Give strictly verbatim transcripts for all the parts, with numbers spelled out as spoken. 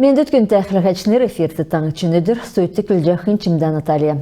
Эндүт күндтә хәләһәчнр, эфирт «Таңһчин өдр», студьд көдлҗәхнь Чимдә Наталья.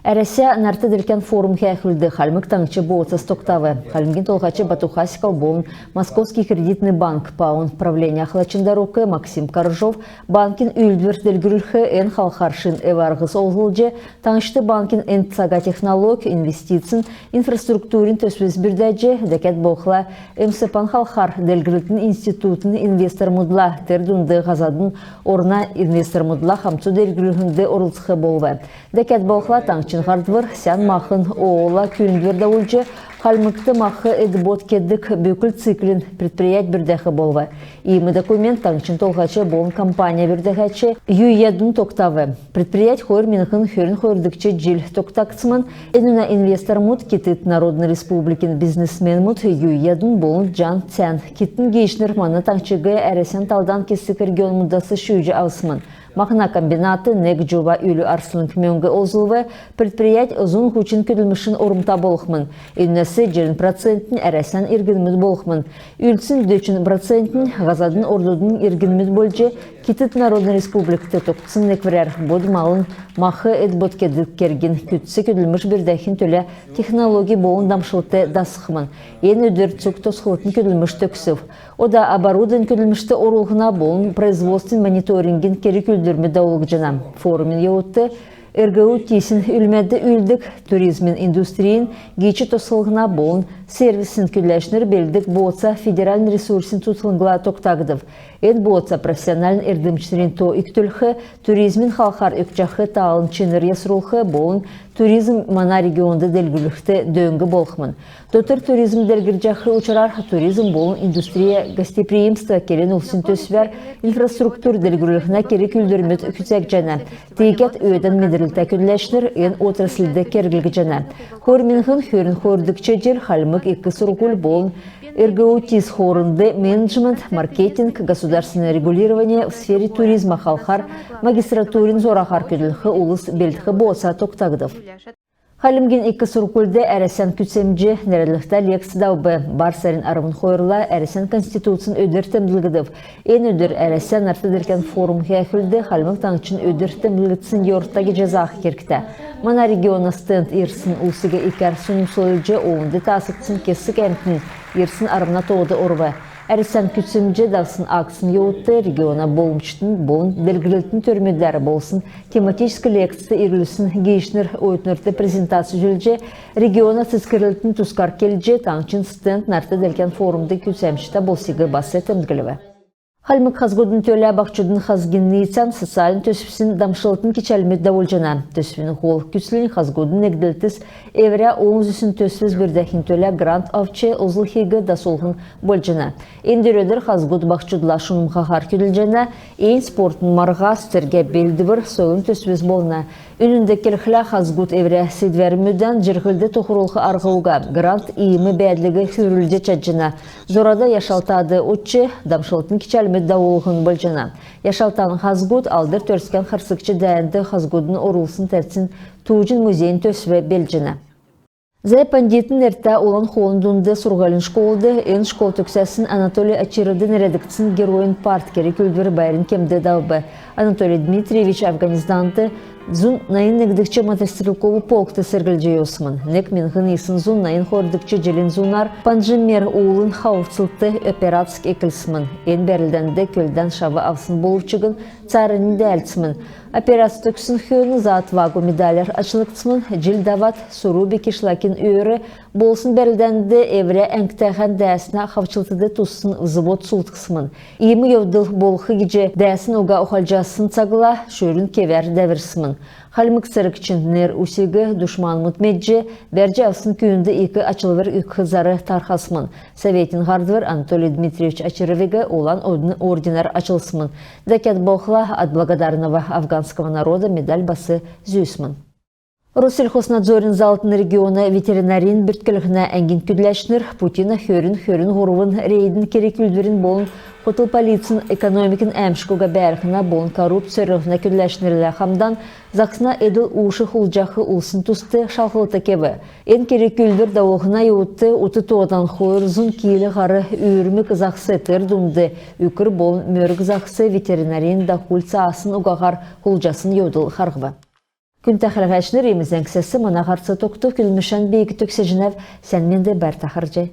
«Әрәсә» нарт-делкән форум-һәәхүлд Хальмг Таңһч бооцас тогтав. Хальмгин Толһач Бату Хасиков болн Московский кредитный банк ПАО-н правления ахлачин дарук Максим Коржов банкин үүлдвр делгрүлх, эн халхар шин эв-арһс олзлҗ, таңһчд банкин эн цага технолог, инвестицин, инфраструктурин төсвс бүрдәҗ, дәкәд болхла МСП-н халхар делгрлтин институтин инвестормудла, тер дунд һазадын орна инвестормудла хамцу делгрлһнд орлцх болв. Дәкәд болхла таңһчин һардвр «Сән махн» ООО-ла күүндвр давулҗ, Хальмгт мах эд-бод кедг бүкл циклин предприять бүрдәх болв. Иим документ таңһчин Толһач болн компания бүрдәгч Юй Ядун тогтав. Предприять хойр миңһн хөрн хойрдгч җил тогтагдсмн. Энүнә инвестормуд Китд Народн Республикин бизнесменмүд Юй Ядун болн Җан Цян. Китдин гиичнр мана таңһчиг Әрәсән талдан кесг регионмудас шүүҗ авсмн. Махна комбинат нег җува үлү арслң мөңг олзлв. Предприять зун һучн көдлмшин ормта болхмн. Энүнәс җирн процентнь Әрәсән иргнмүд болхмн. Үлдсн дөчн процентнь һазадын ордудын иргнмүд болҗ, Китд Народн Республикт тогтсн некврәр бод малын мах эд-бод кедг кергин күцц көдлмш бүрдәхин төлә технологи болн дамшлт дасхмн. Эн өдр цуг тосхлтын көдлмш төгсв. Ода оборудовань көдлмшт орулһна болн производственн мониторингин керг-үүлдврмүд давулгдҗана. Форумин йовудт РГУТИС-ин үлмәд үүлддг, туризмин индустрин гиич тосхлһна болн сервисин көдләчнр белддг бооца федеральн ресурсин цутхлңла тогтагдв. Эн бооца профессиональн эрдмчнрин то икдүлх, туризмин халхар өгчәх таалын чинр ясрулх болн туризм мана регионд делгрүлхд дөң болхмн. Дотр туризм делгрҗәх учрар «Туризм болн индустрия гостеприимства» келн-улсин төсвәр инфраструктур делгрүллһнә керг-үүлдврмүд күцәгдҗәнә. Тиигәд өөдән медрлтә көдләчнр эн отрасльд керглгдҗәнә. Хойр миңһн хөрн хойрдгч җил Хальмг ик сурһуль болн РГУТИС хоорнд менеджмент, маркетинг, государственное регулирование в сфере туризма халхар магистратурин зураһар көдлх улс белдх бооца тогтагдв. Хальмгин ик сурһульд «Әрәсән күцәмҗ» нерәдлһтә лекц давв. Бар сарин арвн хойрла Әрәсән Конституцин өдр темдглгдв. Эн өдр Әрәсән нарт-делкән форум-һәәхүлд Хальмг Таңһчин өдр темдглгдсн йорта гиҗ заах кергтә. Мана региона стенд ирсн улсиг икәр соньмсулҗ, олнд таасгдсн кесг әмтн ирсн арвна тоод орв. «Әрәсән күцәмҗ» давсн акцин йовудт региона болмҗин болн делгрлтин төрмүдәр болсн тематическ лекцд ирлцсн гиичнр оютнрт презентац үзүлҗ, региона цецгәрлтин тускар келҗ, таңһчин стенд нарт-делкән форумд күцәмҗтә болсиг бас темдглв. Хальмг хазгудын төлә баһчудын хазгин ниицән социальн төсвсин дамшлтын кичәлмүд давулҗана. Төсвин һол күцлнь хазгудын негдлтс эврә олн зүсн төсвс бүрдәхин төлә грант авч олзлхиг дасулһн болҗана. Эндр өдр хазгуд баһчудла шунмһаһар көдлҗәнә. Эннь спортын марһас, цергә белдвр, сойлын төсвс болна. Үнндән келхлә, хазгуд эврә седвәрмүдән җирһлд тохрулх арһ уга. Грант иим бәәдлиг хүврүлҗ чадҗана. Зорада Яшалтад одҗ, дамшлтын кичәлмүд давулһн болҗана. Яшалтан хазгуд Алдр Төрскән харсгч дәәнд хазгудын орулсн тәвцин тууҗин музейин төсв белдҗәнә. Зая-Пандитин нертә Улан Хоолын дунд сурһулин школд эн школ төгсәсн Анатолий Очировд нерәдгдсн «Геройин парт» керг-үүлдвр байрин кемд давв. Анатолий Дмитриевич Афганистанд зун найн негдгч мотострелков полкд церглҗ йовсмн. Нег миңһн йисн зун найн хойрдгч җилин зунар Панджшер уулын хавцлт операц эклсмн. Эн бәрлдәнд көлдән шав авсн болв чигн, цааранднь дәәлдсмн. Операц төгссн хөөн «За отвагу» медаляр ачлгдсмн. Җил давад Суруби кишлакин өөр болсн бәрлдәнд эврә әңгтәһән дәәснә хавчлтд туссн взвод сулдхсмн. Иим йовдл болх гиҗ дәәсн уга ухалҗасн цагла шүрүн кевәр дәврсмн. Хальмг цергчин нер-усиг душманмуд медҗ, бәрҗ авсн күүнд ик ачлвр өгх зар тархасмн. Советин һардвр Анатолий Дмитриевич Очировиг Улан Одн орденар ачлсмн. Дәкәд болхла «От благодарного афганского народа» медаль бас зүүсмн. Россельхознадзорин заллтын региона ветеринарин бүртклһнә әңгин көдләчнр «Путина хөрн хөрн һурвн» рейдин керг-үүлдврин болн хотл полицин экономикин әәмшг уга бәәлһнә болн коррупц сөрлһнә көдләчнрлә хамдан заһсна эдл-уш хулдҗах улсин туст шалһлт кев. Эн керг-үүлдвр давулһна йовудт ут тоодан хойр зун кил һар үүрмг заһс, тер дунд үкр болн мөрг заһс ветеринарин дахуль цаасн угаһар хулдҗасн йовдл харһв. Күндтә хәләһәчнр, иим зәңгсәс мана һарц тогтв. Көдлмшән би төгсәҗәнәв. Сән менд бәәтн, харһий.